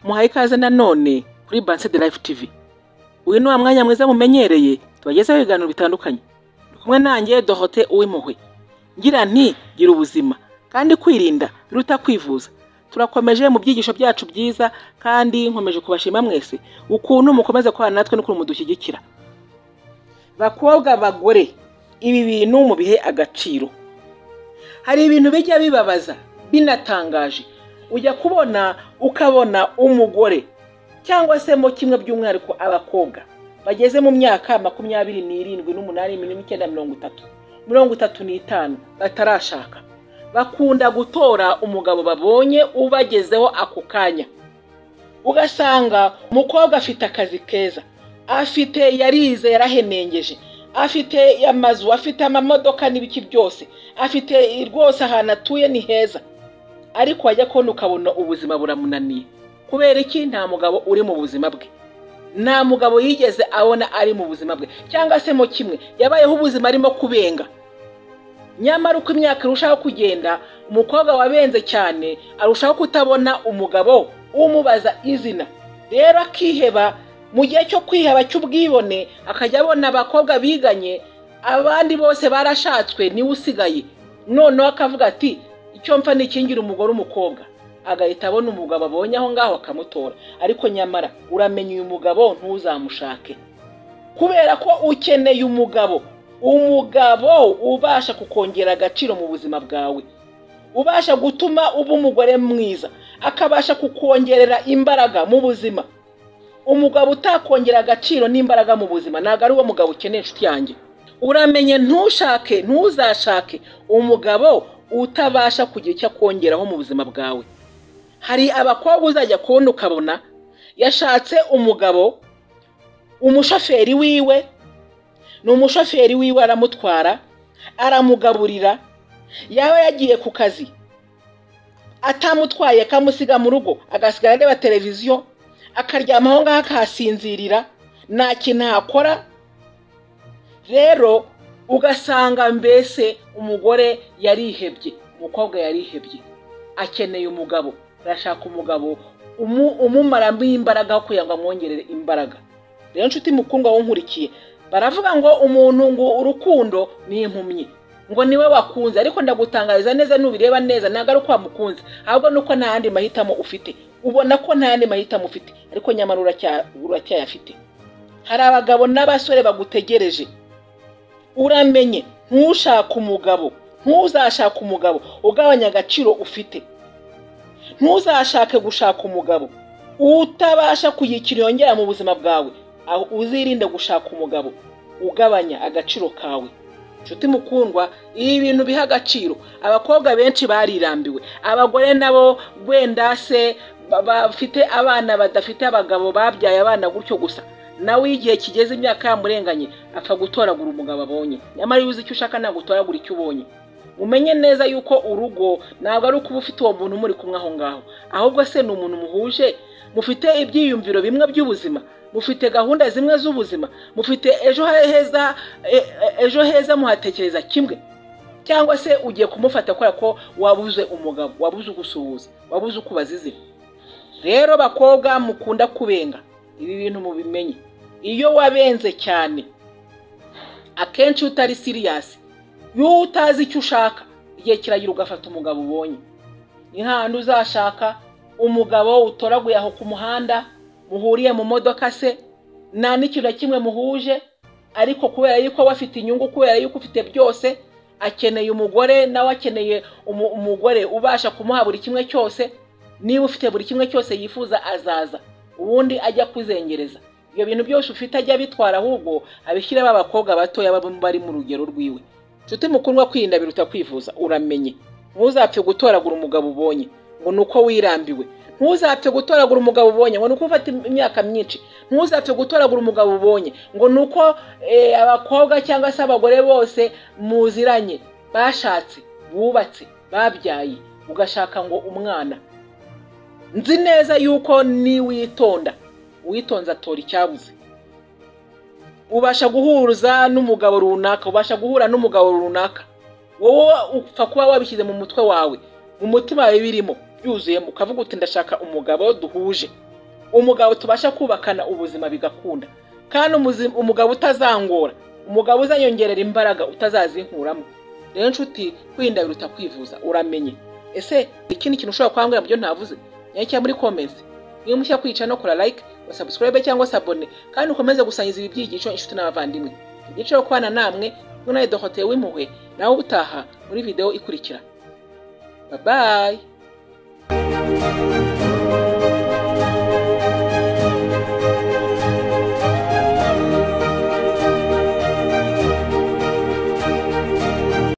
Muhaye ikaze nanone kuri Banse de Life TV. Uyu ni wa mwanya mwiza mumenyereye tubagezaho ibiganiro bitandukanye. Ndi kumwe nanjye Dorothée Uwimpuhwe. Ngira nti gira ubuzima kandi kwirinda biruta kwivuza. Turakomeje mu byigisho byacu byiza kandi nkomeje kubashima mwese ukuntu mukomeza kubana natwe n'ukuntu mudushyigikira. Bakobwa, bagore, ibi bintu mubihe agaciro. Hari ibintu bijya bibabaza binatangaje. Ujya kubona ukabona umugore cyangwa se mo kimwe by'umwihariko abakobwa bageze mu myaka 27, 8, 9, 30, 35 batarashaka, bakunda gutora umugabo babonye ubagezeho ako kanya. Ugasanga umukobwa afite akazi keza, afite, yarize, yarahenengeje, afite amazu, afite amamodoka n'ibiki byose, afite rwose ahantu atuye ni heza, ariko wajya kubona ukabona ubuzima buramunaniye. Kubera iki? Nta mugabo uri mu buzima bwe, nta mugabo yigeze abona ari mu buzima bwe, cyangwa se mo kimwe yabayeho ubuzima arimo kubenga. Nyamara uko imyaka irushaho kugenda, umukobwa wabenze cyane arushaho kutabona umugabo umubaza izina, rero akiheba. Mu gihe cyo kwiheba cy'ubwibone, akajya abona abakobwa biganye abandi bose barashatswe, niwe usigaye. Noneho akavuga ati icyo mpfa nikingira umugore umukobwa, agahita abona umugabo abonye aho ngaho akamutora. Ariko nyamara uramenye uyu mugabo ntuzamushake, kubera ko ukeneye umugabo, umugabo ubasha kukongera agaciro mu buzima bwawe, ubasha gutuma uba umugore mwiza, akabasha kukongerera imbaraga mu buzima. Umugabo utakongera agaciro n'imbaraga mu buzima ntabwo ari uwo mugabo ukeneye, inshuti yanjye. Uramenye ntushake, ntuzashake umugabo utabasha kugira icyo akongeraho mu buzima bwawe. Hari abakobwa uzajya kubona ukabona yashatse umugabo, umushoferi wiwe, ni umushoferi wiwe, aramutwara, aramugaburira, yaba yagiye ku kazi atamutwaye akamusiga mu rugo, agasigara areba televiziyo, akaryama aho ngaho akahasinzirira, nta kintu akora. Rero ugasanga mbese umugore yarihebye, umukobwa yarihebye, akeneye umugabo, arashaka umugabo umumaramo imbaraga kugira ngo amwongerere imbaraga. Rero nshuti mukundwa wunkurikiye, baravuga ngo umuntu ngo urukundo ni impumyi, ngo niwe wakunze, ariko ndagutangariza neza nubireba neza ntabwo ari uko wamukunze, ahubwo nuko nta yandi mahitamo ufite. Ubona ko nta yandi mahitamo ufite, ariko nyamara uracyayafite. Hari abagabo n'abasore bagutegereje. Uramenye ntushake umugabo, ntuzashake umugabo ugabanya agaciro ufite. Ntuzashake gushaka umugabo utabasha kugira yongera mu buzima bwawe, aho uzirinde gushaka umugabo ugabanya agaciro kawe. Nshuti mukundwa, ibi bintu biha agaciro. Abakobwa benshi barirambiwe, abagore nabo wenda se bafite abana badafite abagabo, babyaye abana gutyo gusa, nawe igihe kigeze imyaka yamurenganye apfa gutoragura umugabo abonye. Nyamara iyo uzi icyo ushaka ntabwo utoragura icyo ubonye. Umenye neza yuko urugo ntabwo ari ukuba ufite uwo muntu muri kumwe aho ngaho, ahubwo se ni umuntu muhuje, mufite ibyiyumviro bimwe by'ubuzima, mufite gahunda zimwe z'ubuzima, mufite ejo heza, ejo heza muhatekereza kimwe. Cyangwa se ugiye kumufata kubera ko wabuze umugabo, wabuze ugusuhuza, wabuze ukubaza izina. Rero bakobwa mukunda kubenga, ibi bintu mubimenye. Iyo wabenze cyane, akenshi utari serious, iyo utazi icyo ushaka, igihe kiragira ugafata umugabo ubonye. Ni hahandi uzashaka umugabo utoraguye aho ku muhanda, muhuriye mu modoka se, nta n'ikintu na kimwe muhuje, ariko kubera yuko we afite inyungu, kubera yuko ufite byose, akeneye umugore, nawe akeneye umugore ubasha kumuha buri kimwe cyose. Niba ufite buri kimwe cyose yifuza azaza, ubundi ajya kuzengereza ibyo bintu byose ufite, ajya abitwara, ahubwo abishyira ba bakobwa batoya bari mu rugero rwiwe. Nshuti mukundwa, kwirinda biruta kwivuza. Uramenye ntuzapfe gutoragura umugabo ubonye ngo ni uko wirambiwe, ntuzapfe gutoragura umugabo ubonye ngo ni uko ufata imyaka myinshi, ntuzapfe gutoragura umugabo ubonye ngo ni uko abakobwa cyangwa se abagore bose muziranye bashatse, bubatse, babyaye, ugashaka ngo umwana. Nzi neza yuko niwitonda, uwitonze atora icyabuze. Ubasha guhuza n'umugabo runaka, ubasha guhura n'umugabo runaka, wowe upfa kuba wabishyize mu mutwe wawe, mu mutima wawe birimo byuzuyemo, ukavuga uti ndashaka umugabo duhuje. Umugabo tubasha kubakana ubuzima bigakunda, kandi umugabo utazangora, umugabo uzanyongerera imbaraga utazazinkuramo. Rero nshuti, kwirinda biruta kwivuza, uramenye. Ese ikindi kintu ushobora kwambwira mu byo ntavuze? Nyandikira muri comments. Niba mushya kwica no kora like, subscribe cyangwa s'abonner, kandi ukomeze gusangiza ibi byigisho inshuti n'abavandimwe. Igice kubana namwe kumwe nawe Dorothée w'impuhwe, nawe ubutaha muri video ikurikira. Bye bye.